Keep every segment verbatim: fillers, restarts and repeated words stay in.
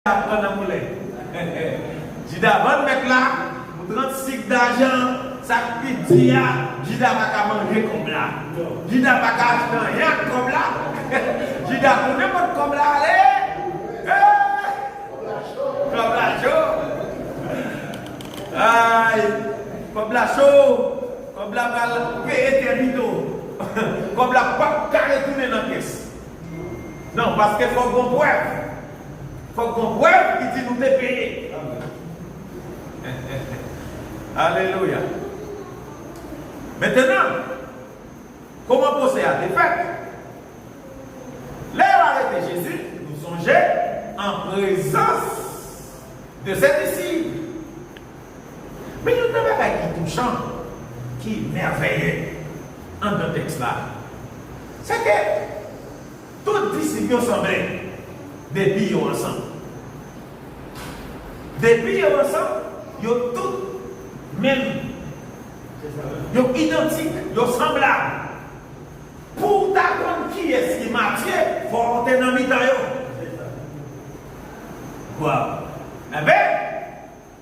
Jida pran nan moulen. Jida vann mèt la pou trant sik dajan. Sa k pi di a, Jida pa ka manje kòb la. Jida pa ka achte anyen ak kòb la. Jida konnen kot kòb la ale. Eh! Kòb la cho. Ay, kòb la cho. Kòb la pral peye tè pito. Kòb la p ap ka retounen nan kès. Non, paske fòk gon prèv. Fòk gon prèv ki di nou te peye. Alelouya. Mentenan, kòman pwosè a te fèt? Lè yo arete Jezi, nou sonje, an prezans de sèdisi. Men youn nan bagay ki touchan, ki mèveye anndan tèks la, se ke tout disip yo sanble depi yo ansanm. Depi yo ansanm, yo tout menm. Yo idantik, yo sanblab. Pou w ta konn kiyès ki Matye, fò w te nan mitan yo. Waw! Enben,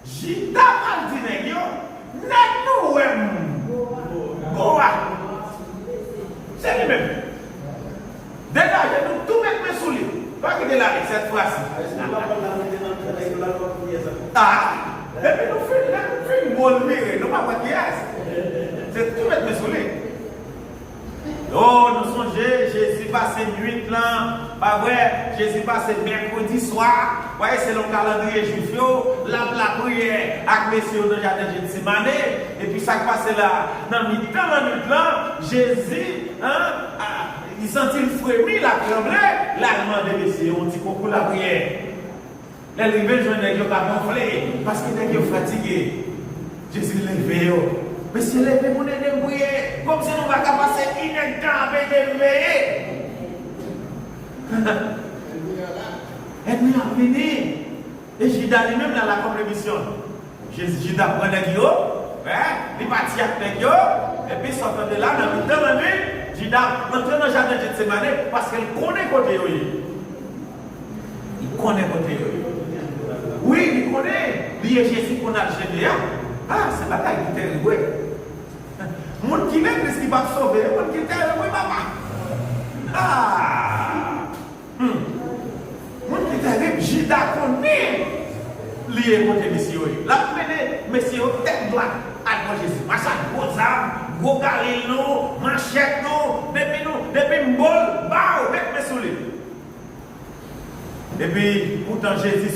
Jida pral di nèg yo, nèg nou wè m bo a. Se li menm. Degaje nou, tou met men sou li. Pa kite l ale, sèt fwa si. Ah, depi nou fin, lè nou fin bo l vire, nou pa wè kiyès. Se tou met men sou li. Oh, nou sonje, Jezi pase nuit lan, pa vre? Jezi pase mèkredi swa, w wè, selon kalandriye jwif yo, l ap lapriyè ak mesye yo nan jaden Jetsemane, epi sa k pase la, nan mitan lannwit lan, Jezi, an, a, li santi l fremi, l ap tranble, l al mande mesye yo yon ti konkou lapriyè. Lè l rive, l jwenn nèg yo k ap wonfle, paske nèg yo fatige. Jezi leve yo. Mesye, leve, moun ede m priye. Kòmsi nou pa ka pase inèdtan ap ede m veye. Ènmi an vini. E Jida li menm, l al akonpli misyon l. Jezi, Jida pran nèg yo, wi, li pati ak nèg yo, epi sòtan de la, nan mitan lannwit, Jida rantre nan jaden Jetsemane, paske l konnen kote yo ye. Li konnen kote yo ye. Wi, li konnen li e Jezi konn al jene a. Ah, se bagay ki terib, wi. Moun ki legliz ki p ap sove, e moun ki terib, wi, papa. Ah! Hmm. Moun ki terib, Jida konnen li e kote mesye yo ye. L ap mennen mesye yo tèt dwat al pran Jezi. Machann gwo zam, gwo galil nou, manchèt nou, depi nou, depi m bo l, baw, met men sou li. Epi, poutan Jezi